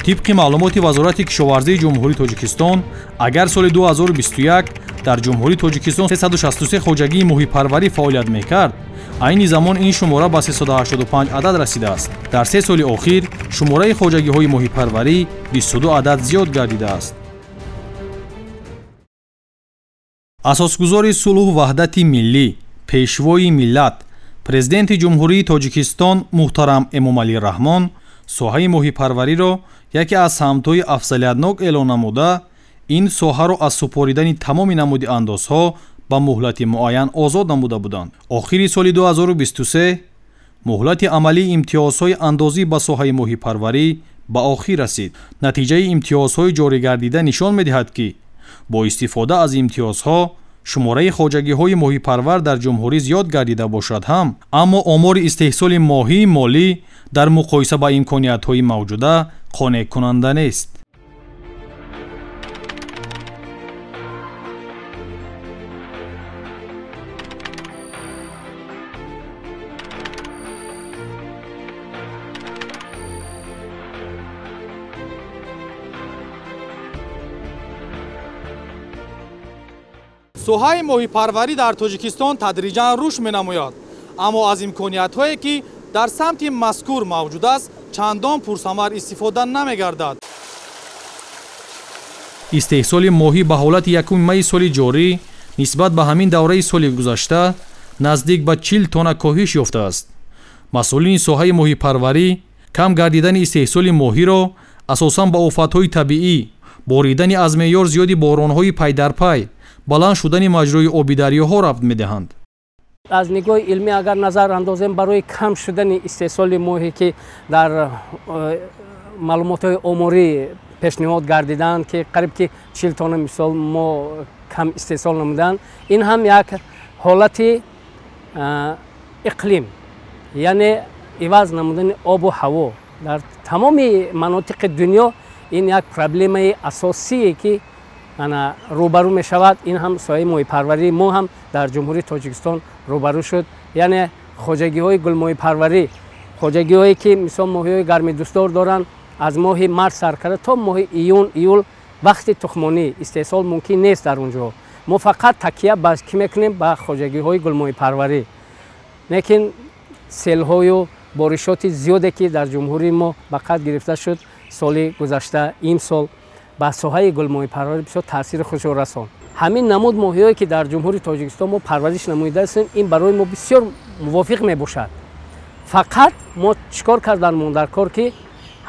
Тибқи маълумоти Вазорати кишоварзии Ҷумҳурии Тоҷикистон, агар соли 2021 дар Ҷумҳурии Тоҷикистон 363 хоҷагии моҳипарварӣ фаъолият мекард, айни замон ин шумора ба 385 адад расидааст. Дар се соли охир шумораи хоҷагиҳои моҳипарварӣ 22 адад зиёд гардидааст. Асосгузори сулҳу ваҳдати миллӣ, пешвои миллат, Президенти Ҷумҳурии Тоҷикистон муҳтарам Эмомалӣ Раҳмон соҳаи моҳипарвариро яке аз самтҳои афзалиятнок эълон намуда, ин соҳаро аз супоридани тамоми намуди андозҳо ба муҳлати муайян озод намуда буданд. Охири соли 2023 муҳлати амалии имтиёзҳои андозӣ ба соҳаи моҳипарварӣ ба охир расид. Натиҷаи имтиёзҳои ҷорӣ гардида нишон медиҳад, ки бо истифода аз имтиёзҳо шумораи хоҷагиҳои моҳипарвар дар ҷумҳурӣ зиёд гардида бошад ҳам, аммо омори истеҳсоли моҳии молӣ дар муқоиса ба имкониятҳои мавҷуда қонеъкунанда нест. Соҳаи моҳипарварӣ дар Тоҷикистон тадриҷан рушд менамояд, аммо аз имкониятҳое, ки дар самти мазкур мавҷуд аст, чандон пурсамар истифода намегардад. Истеҳсоли моҳӣ ба ҳолати 1 майи соли ҷорӣ нисбат ба ҳамин давраи соли гузашта наздик ба 40 тонна коҳиш ёфтааст. Масъулини соҳаи моҳипарварӣ кам гардидани истеҳсоли моҳиро асосан ба офатҳои табиӣ, боридани аз меъёр зиёди боронҳои пайдарпай, баланд шудани маҷрои оби дарёҳо рабт медиҳанд. Аз нигоҳи илмӣ агар назар андозем, барои кам шудани истеҳсоли моҳе, ки дар маълумотҳои оморӣ пешниҳод гардиданд, ки қариб ки 40 тонна мисол мо кам истеҳсол намуданд, ин ҳам як ҳолати иқлим, яъне иваз намудани обу ҳаво дар тамоми манотиқи дунё, ин як проблемаи асосие, ки ана рӯбарӯ мешавад. Ин ҳам соҳаи моҳипарварии мо ҳам дар Ҷумҳурии Тоҷикистон рӯбарӯ шуд. Яъне хоҷагиҳои гулмоҳипарварӣ, хоҷагиҳое, ки мисол моҳиҳои гармидӯстдор доранд, аз моҳи март сар карда то моҳи июн, июл вақти тухмонӣ истеҳсол мумкин нест. Дар он ҷо мо фақат такя ба кӣ мекунем? Ба хоҷагиҳои гулмоҳипарварӣ. Лекин селҳою боришоти зиёде, ки дар ҷумҳурии мо ба қайд гирифта шуд соли гузашта, имсол, ба соҳаи гулмоҳипарварӣ бисёр таъсири худшо расонд. Ҳамин намуд моҳиҳое, ки дар Ҷумҳурии Тоҷикистон мо парвариш намудаастем, ин барои мо бисёр мувофиқ мебошад. Фақат мо чӣ кор кардан дар кор, ки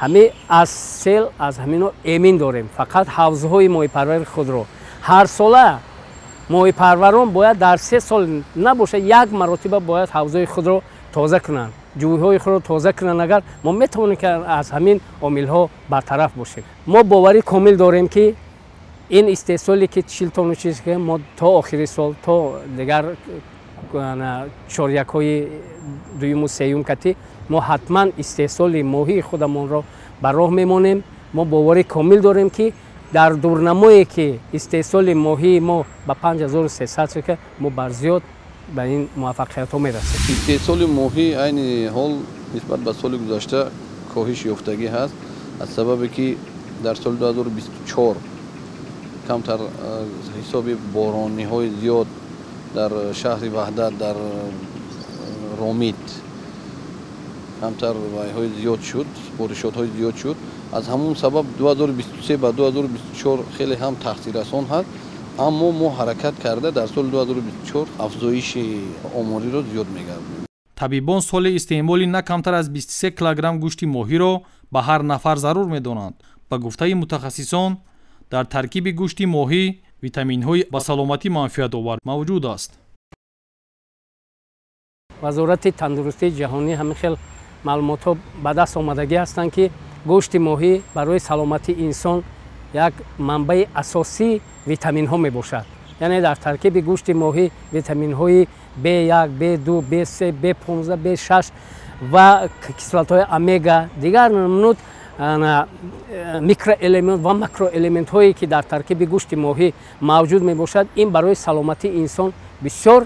ҳами аз сел, аз ҳамино эмин дорем фақат ҳавзҳои моҳипарвари худро. Ҳарсола моҳипарварон бояд дар 3 сол набошад, як маротиба бояд ҳавзҳои худро тоза кунанд, ҷӯйҳои худро тоза кунанд. Агар мо метавонем, ки аз ҳамин омилҳо бартараф бошем, мо боварӣ комил дорем, ки ин истеҳсоле, ки 40 тонну чиз, мо то охири сол, то дигар чорякҳои дуюму сеюм кати мо ҳатман истеҳсоли моҳии худамонро ба роҳ мемонем. Мо боварӣ комил дорем, ки дар дурнамое, ки истеҳсоли моҳии мо ба 5300, мо бар зиёд ба ин муваффақиятҳо мерасем. Истеҳсоли моҳӣ айни ҳол нисбат ба соли гузашта коҳиш ёфтагӣ ҳаст, аз сабабе ки дар соли 2024 камтар ҳисоби борониҳои зиёд дар шаҳри Ваҳдат, дар Ромит камтар вайҳои зиёд шуд, боришотҳои зиёд шуд. Аз ҳамон сабаб 2023 ба 2024 хеле ҳам таъсиррасон ҳаст, аммо мо ҳаракат карда дар соли 2024 афзоиши омориро зиёд мегардонем. Табибон соли истеъмоли на камтар аз 23 килограмм гӯшти моҳиро ба ҳар нафар зарур медонанд. Ба гуфтаи мутахассисон, дар таркиби гӯшти моҳӣ витаминҳои ба саломатӣ манфиатовар мавҷуд аст. Вазорати тандурустии ҷаҳонӣ ҳамин хел маълумотҳо ба даст омадагӣ ҳастанд, ки гӯшти моҳӣ барои саломатии инсон як манбаи асосии витаминҳо мебошад. Яъне дар таркиби гӯшти моҳӣ витаминҳои B1, B2, B3, B15, B6 ва кислотаҳои омега, дигар намуд микроэлемент ва макроэлементҳое, ки дар таркиби гӯшти моҳӣ мавҷуд мебошад, ин барои саломатии инсон бисёр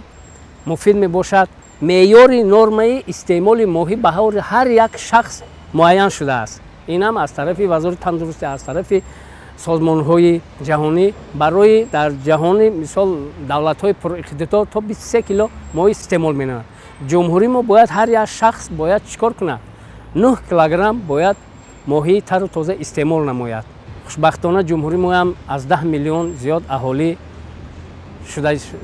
муфид мебошад. Меъёри нормаи истеъмоли моҳӣ ба ҳар як шахс муайян шудааст. Ин ҳам аз тарафи Вазорати тандурустӣ, аз тарафи созмонҳои ҷаҳонӣ барои дар ҷаҳони мисол давлатҳои пуриқтидор то 23 кило моҳӣ истеъмол менамояд. Ҷумҳурии мо бояд ҳар як шахс бояд чӣ кор кунад? 9 килограмм бояд моҳии тару тоза истеъмол намояд. Хушбахтона ҷумҳурии мо ҳам аз 10 миллион зиёд аҳолӣ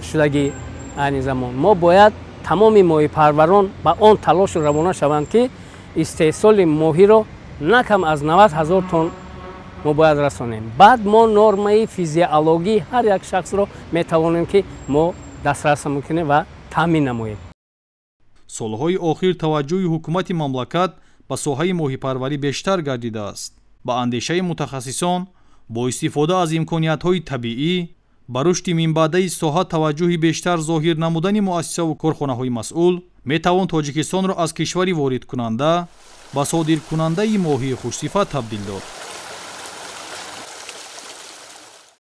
шудагӣ айни замон. Мо бояд тамоми моҳипарварон ба он талошу равона шаванд, ки истеҳсоли моҳиро на кам аз 90 ҳазор тонн мо бояд расонем. Баъд мо нормаи физиологии ҳар як шахсро метавонем, ки мо дастрас кунем ва таъмин намоем. Солҳои охир таваҷҷӯҳи ҳукумати мамлакат ба соҳаи моҳипарварӣ бештар гардидааст. Ба андешаи мутахассисон, бо истифода аз имкониятҳои табиӣ ба рушди минбаъдаи соҳа таваҷҷӯҳи бештар зоҳир намудани муассисаву корхонаҳои масъул метавон Тоҷикистонро аз кишвари воридкунанда ба содиркунандаи моҳии хушсифат табдил дод.